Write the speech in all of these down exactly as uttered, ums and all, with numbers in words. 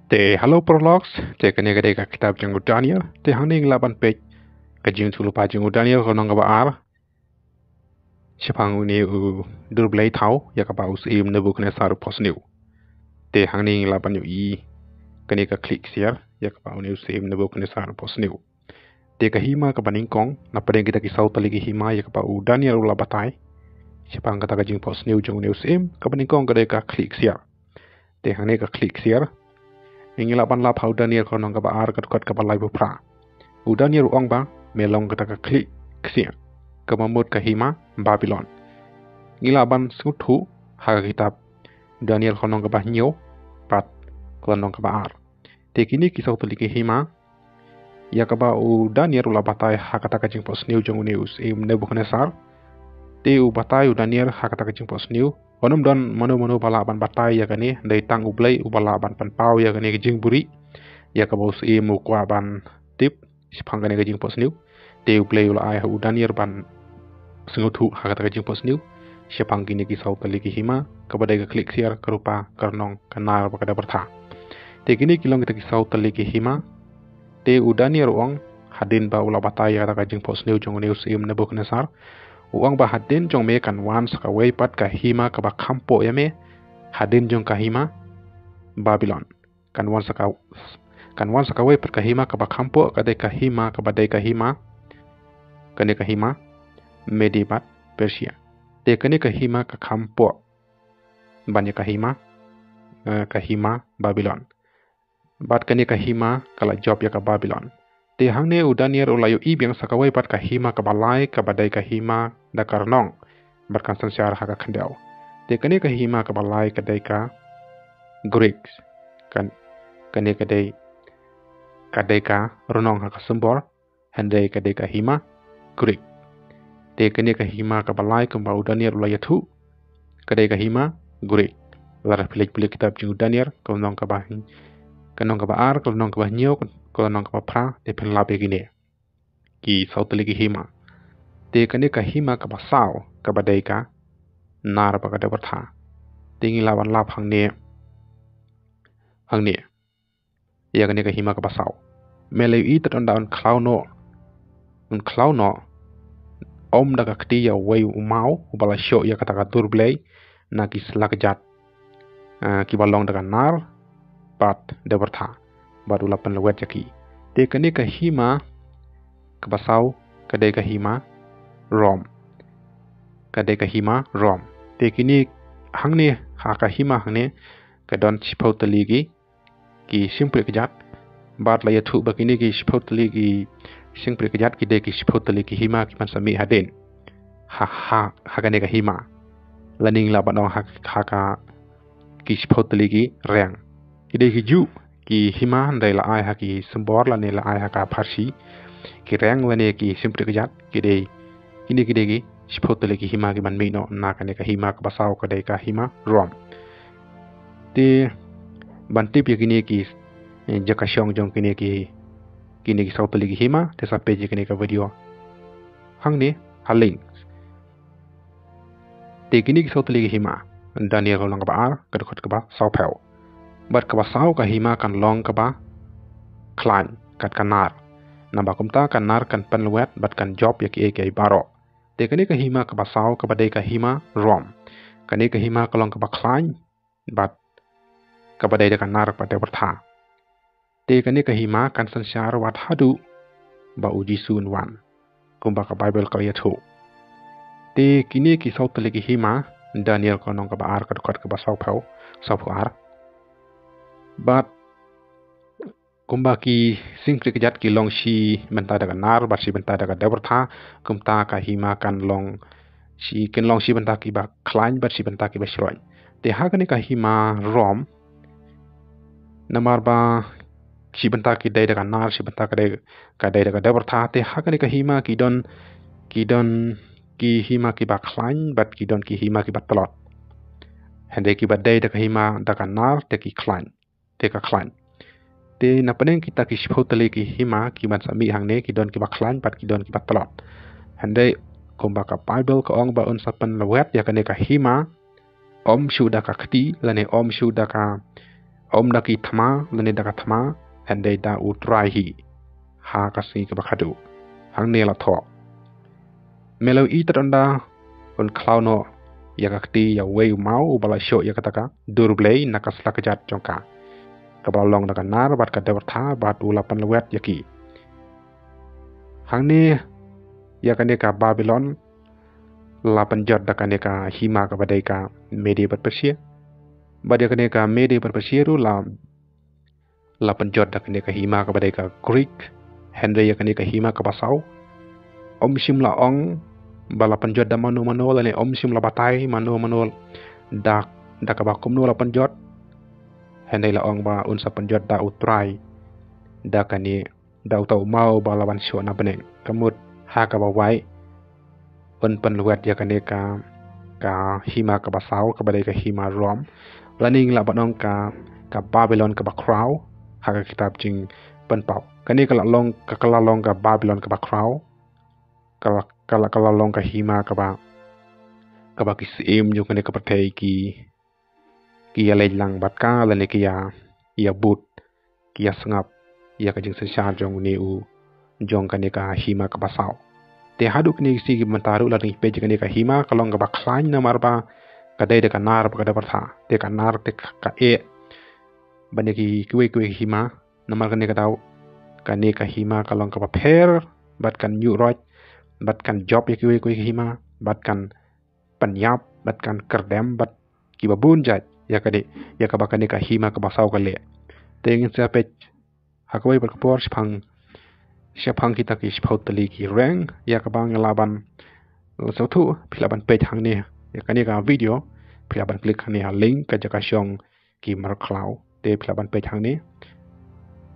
Te hello paralok, te kane ka dei ka kitab jong u Daniel. Te hangne ngi lah ban peit ka jingïathuhlypa jong u Daniel ka lynnong kaba ar shaphang une u durblei thaw ïa kaba u syiem Nebuchadnezzar u phosniew. Te hangne ngi lah ban ïohi kane ka khlieh ksiar ïa kaba une u syiem Nebuchadnezzar u phosniew. Te ka hima kaba nyngkong, na pdeng kita ki saw tylli ki hima ïa kaba u Daniel u la batai shaphang kata ka jingphosniew jong une u syiem, kaba nyngkong ka dei ka khlieh ksiar. Te hangne ka khlieh ksiar ngi lah ban lap ha u Daniel ka lynnong kaba ar ka dkhot kaba laiphew phra. U Daniel u ong ba me long kata ka khlieh ksiar kaba mut ka hima Babilon. Ngi lah ban sngewthuh ha ka kitab Daniel ka lynnong kaba hynñiew bad ka lynnong kaba ar. Te kine ki saw tylli ki hima ïa kaba u Daniel u la batai ha kata ka jingphosniew jong une u syiem Nebuchadnezzar. Te u batai u Daniel ha kata ka jingphosniew, ym don mano mano ba lah ban batai ïa kane, dei tang U Blei uba lah ban pynpaw ïa kane ka jingbuhrieh ïa kaba u syiem u kwah ban tip shaphang kane ka jingphosniew. Te U Blei u la ai ha u Daniel ban sngewthuh ha kata ka jingphosniew shaphang kine ki saw tylli ki hima, kaba dei ka khlieh ksiar, ka rupa, ka rnong, ka nar bad ka dewbyrtha. Te kine ki long kita ki saw tylli ki hima. Te u Daniel u ong, hadien ba u la batai ïa kata ka jingphosniew jong une u syiem Nebuchadnezzar, u ong ba hadien jong me kan wan sa kawei pat ka hima kaba kham poh ïa me hadien jong ka hima Babilon. Kan wan sa ka, kan wan sa kawei pat ka hima kaba kham poh, ka dei ka hima kaba dei ka hima, kane ka hima Medi bad Persia. Te kane ka hima ka kham poh ban ïa ka hima, eh, ka hima Babilon. Bad kane ka hima ka la jop ïa ka Babilon. Te hangne u Daniel u la ïohi biang sa kawei pat ka hima kaba lai, kaba dei ka hima da ka rnong bad kan synshar ha ka khyndew. Te kane ka hima kaba lai ka dei ka Greek. Kan, kane ka dei, ka dei ka rnong ha ka symbol, hynrei ka dei ka hima Greek. Te kane ka hima kaba lai kumba u Daniel u la ïathuh, ka dei ka hima Greek. Lada phi leit pule kitab jong u Daniel ka lynnong kaba hyn-, ka lynnong kaba ar, ka lynnong kaba hynñiew, ka lynnong kaba phra, te phin lap ïa kine ki saw tylli ki hima. Te kane ka hima kaba saw kaba dei ka nar bad ka dewbyrtha. Te ngi lah ban lap hangne, hangne ïa kane ka hima kaba saw. Me la ïohi tad ynda un khlaw noh, un khlaw noh, ym da ka kti ïa uwei u maw uba la shoh ïa kata ka durblei na ki sla kjat, eh, kiba long da ka nar bad dewbyrtha, bad u la pynlwet ïa ki. Te kane ka hima kaba saw ka dei ka hima Rom. Ka dei ka hima Rom. Te kine hangne, ha ka hima hangne ka don shiphew tylli ki, ki shympriahkjat. Bad la ïathuh ba kine ki shiphew tylli ki shympriahkjat ki dei ki shiphew tylli ki hima kiban sa mih hadien ha, ha, ha kane ka hima. Lane ngi lah ban ong ha, ha ka, ki shiphew tylli ki reng. Ki dei kijuh ki hima, hynrei la ai ha ki symbol lane la ai ha ka pharshi ki reng lane ki shympriahkjat. Ki dei, kine ki dei ki shiphew tylli ki hima kiban mih noh na kane ka hima kaba saw ka dei ka hima Rom. Te ban tip ïa kine ki, eh, jaka shong jong kine ki, kine ki saw tylli ki hima, te sa peit ïa kine ka video hangne ha link. Te kine ki saw tylli ki hima, Daniel ka lynnong kaba ar, ka dkhot kaba sawphew. Bad kaba saw ka hima kan long kaba khlaiñ kat ka nar. Naba kumta ka nar kan pynlwet bad kan jop ïa kiei kiei baroh. Te kane ka hima kaba saw kaba dei ka hima Rom. Kane ka hima ka long kaba khlaiñ bad kaba dei da ka nar bad dewbyrtha. Te kane ka hima kan synshar wat haduh ba u Jisu un wan, kumba ka Baibl ka la ïathuh. Te kine ki saw tylli ki hima, Daniel ka lynnong kaba ar ka dkhot kaba sawphew, sawphew ar. Bad kumba ki shympriahkjat ki long shi bynta da ka nar bad shi bynta da ka dewbyrtha, kumta ka hima kan long shi, kin long shi bynta kiba khlaiñ bad shi bynta kiba shroiñ. Te ha kane ka hima Rom, namar ba shi bynta ki dei da ka nar, shi bynta ka dei, ka dei da ka dewbyrtha, te ha kane ka hima ki don, ki don ki hima kiba khlaiñ bad ki don ki hima kiba tlot. Hynrei kiba dei da ka hima da ka nar te ki khlaiñ, te ka khlaiñ. Te na pdeng kita ki shiphew tylli ki hima kiban sa mih hangne, ki don kiba khlaiñ bad ki don kiba tlot. Hynrei kumba ka Baibl ka ong ba un sa pynlwet ïa kane ka hima, ym shuh da ka kti lane ym shuh da ka, Ym da ki thma lane da ka thma, hynrei da u Trai hi. Ha ka sngi kaba khadduh. Hangne la thoh. Me la ïohi tad ynda un khlaw noh ïa ka kti ïa uwei u maw uba la shoh ïa kata ka dur blei na ka sla kjat jong ka, kaba la long da ka nar bad ka dewbyrtha bad u la pynlwet ïa ki. Hangne ïa kane ka Babilon la pynjot da kane ka hima kaba dei ka Media bad Persia. Bad ïa kane ka Media bad Persia ruh la la pynjot da kane ka hima kaba dei ka Greek. Hynrei ïa kane ka hima kaba saw, ym shym la ong ba la pynjot da mano mano lane ym shym la batai mano mano da, da kaba kumno la pynjot. Hynrei la ong ba un sa pynjot da u Trai, da kane, da uta u maw ba la wan shoh na bneng. Ka mut ha kaba wai, un pynlwet ïa kane ka, ka hima kaba saw kaba dei ka hima Rom. Lane ngi lah ban ong ka, ka Babilon kaba khraw ha ka kitab Jingpynpaw. Kane ka la long ka, ka la long ka Babilon kaba khraw. Ka la, ka la, ka la long ka hima kaba, kaba ki syiem jong kane ka pyrthei ki, ki ïa leit lang bad ka lane ki ïa, ïa bud, ki ïa sngap ïa ka jingsynshar jong une u, jong kane ka hima kaba saw. Te haduh kine ki sngi ki mynta ruh lada ngi peit ïa kane ka hima ka long kaba khlaiñ namar ba ka dei da ka nar bad ka dewbyrtha. Te ka nar te ka, ka eh ban ïa ki, kiwei kiwei ki hima. Namar kane ka daw, kane ka hima ka long kaba pher bad kan ñiuh roit bad kan jop ïa kiwei kiwei ki hima bad kan pynïap bad kan kyrdem bad kiba bun jait ïa kane, ïa kaba kane ka hima kaba saw ka leh. Te ngin sa peit ha kawei pat ka por shaphang, shaphang kita ki shiphew tylli ki reng. Ïa kaba ngi lah ban sngewthuh, phi lah ban peit hangne ïa kane ka video, phi lah ban click hangne ha link ka jaka shong ki mrkhlaw. Te phi lah ban peit hangne.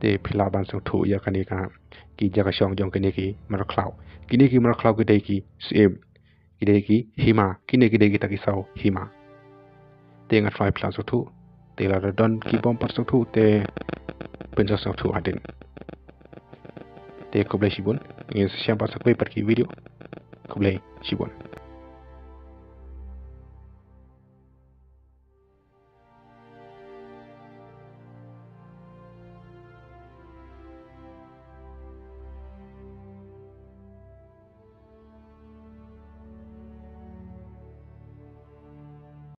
Te phi lah ban sngewthuh ïa kane ka, ki jaka shong jong kine ki mrkhlaw. Kine ki mrkhlaw ki dei ki syiem, ki dei ki hima, kine ki dei kita ki saw hima. Te nga tharai phi lah sngewthuh. Te lada don ki bym pat sngewthuh te phin sa sngewthuh hadien. Te khublei shibun. Ngin sa ïashem pat sa kawei pat ki video. Khublei shibun.